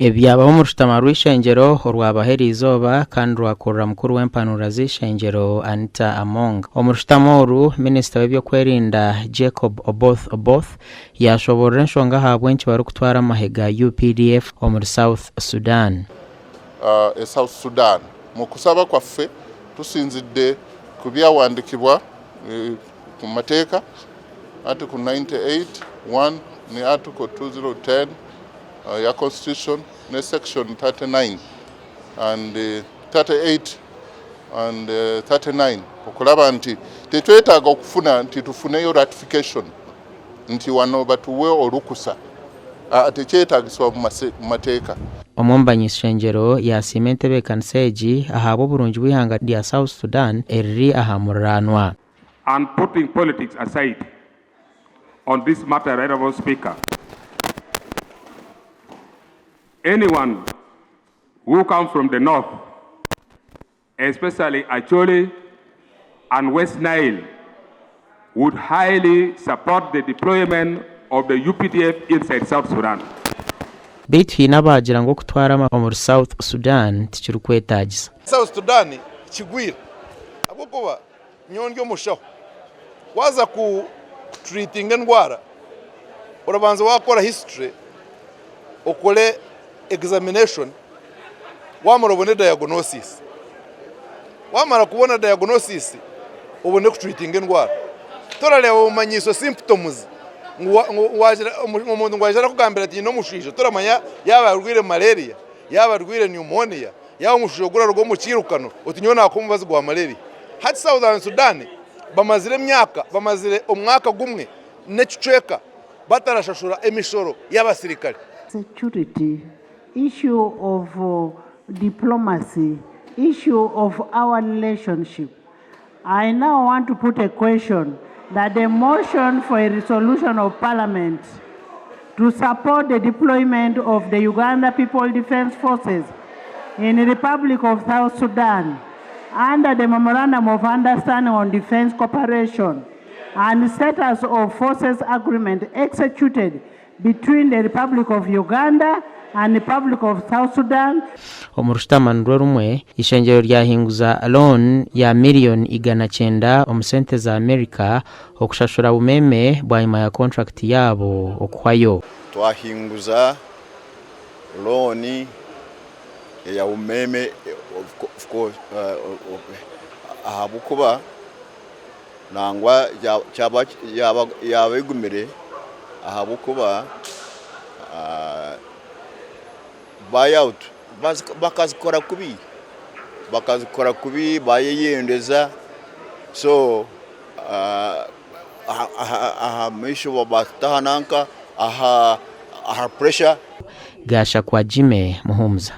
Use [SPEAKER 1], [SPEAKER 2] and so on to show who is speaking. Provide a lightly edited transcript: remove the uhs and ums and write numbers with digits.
[SPEAKER 1] Ebi byabaho omu rushutama rw'eishengyero orwabaho eriizooba kandi rwakurira mukuru w'empanura z'eishengyero Anita Among. Omu rushutama oru, minisita w'eby'okwerinda Jacob Oboth Oboth yaashoboorora enshonga ahabw'enki barikutwara amahe ga UPDF omuri South Sudan.
[SPEAKER 2] E South Sudan. Mu kusaba kwaffe tusinzidde ku byawandikibwa ku mateeka Article 98, 1 ni Article 2010 ya Constitution ne Section 39 and 38 and 39 okulaba nti tetwetaaga okufuna nti tufuneyo ratification nti wano batuwe olukusa tekyetaagisibwa mu mateeka.
[SPEAKER 1] Omwe omu bany'ishengyero yaasiima entebeekanisa egi ahabw'oburungi bw'eihanga rya South Sudan eriri aha muriraanwa.
[SPEAKER 3] And putting politics aside on this matter, Right Honourable Speaker, anyone who comes from the north, especially Acholi and West Nile, would highly support the deployment of the UPDF inside South Sudan.
[SPEAKER 1] Beitu haine abaagira ngu okutwara amahe omuri South Sudan tikirikwetaagisa.
[SPEAKER 4] South Sudan kigwire ahabw'okuba nyowe ndi omushaho, waaza kuturiitinga endwara orabanza waakora history, okore examination, waamara obone diagnosis, waamara kubona diagnosis obone kuturiitinga endwara. Torareeba obumanyiso symptoms ngu omuntu ngu aija arakugambira ati nyine omushwija toramanya yaaba arwaire malaria, yaaba arwaire pneumonia. Yaaba omushaija ogu oraruga omu kiirukano oti nyowe naakuha omubazi gwa malaria. Hati Southern Sudan bamazire emyaka, bamazire omwaka gumwe n'ekicweka batarashashura emishoro y'abasirikare.
[SPEAKER 5] Security, issue of diplomacy, issue of our relationship. I now want to put a question that the motion for a resolution of parliament to support the deployment of the Uganda People Defence Forces in the Republic of South Sudan under the Memorandum of Understanding on Defence Cooperation and Status of Forces Agreement executed between the Republic of Uganda and Republic of South Sudan.
[SPEAKER 1] Omu rushutama nirwo rumwe, eishengyero ryahinguza loan ya miriyoni 900 omu sente za America okushashura Umeme bwanyima ya kontrakiti yaabo okuhwayo.
[SPEAKER 6] Twahinguza loan eya Umeme ahabw'okuba Nangwa yaaba egumire ahabw'okuba buy-out bakazikora kubi, bakazikora kubi bayeyendeza so aha maisho batuta aha nanka aha pressure.
[SPEAKER 1] Gashakwa Jimmy Muhumuza.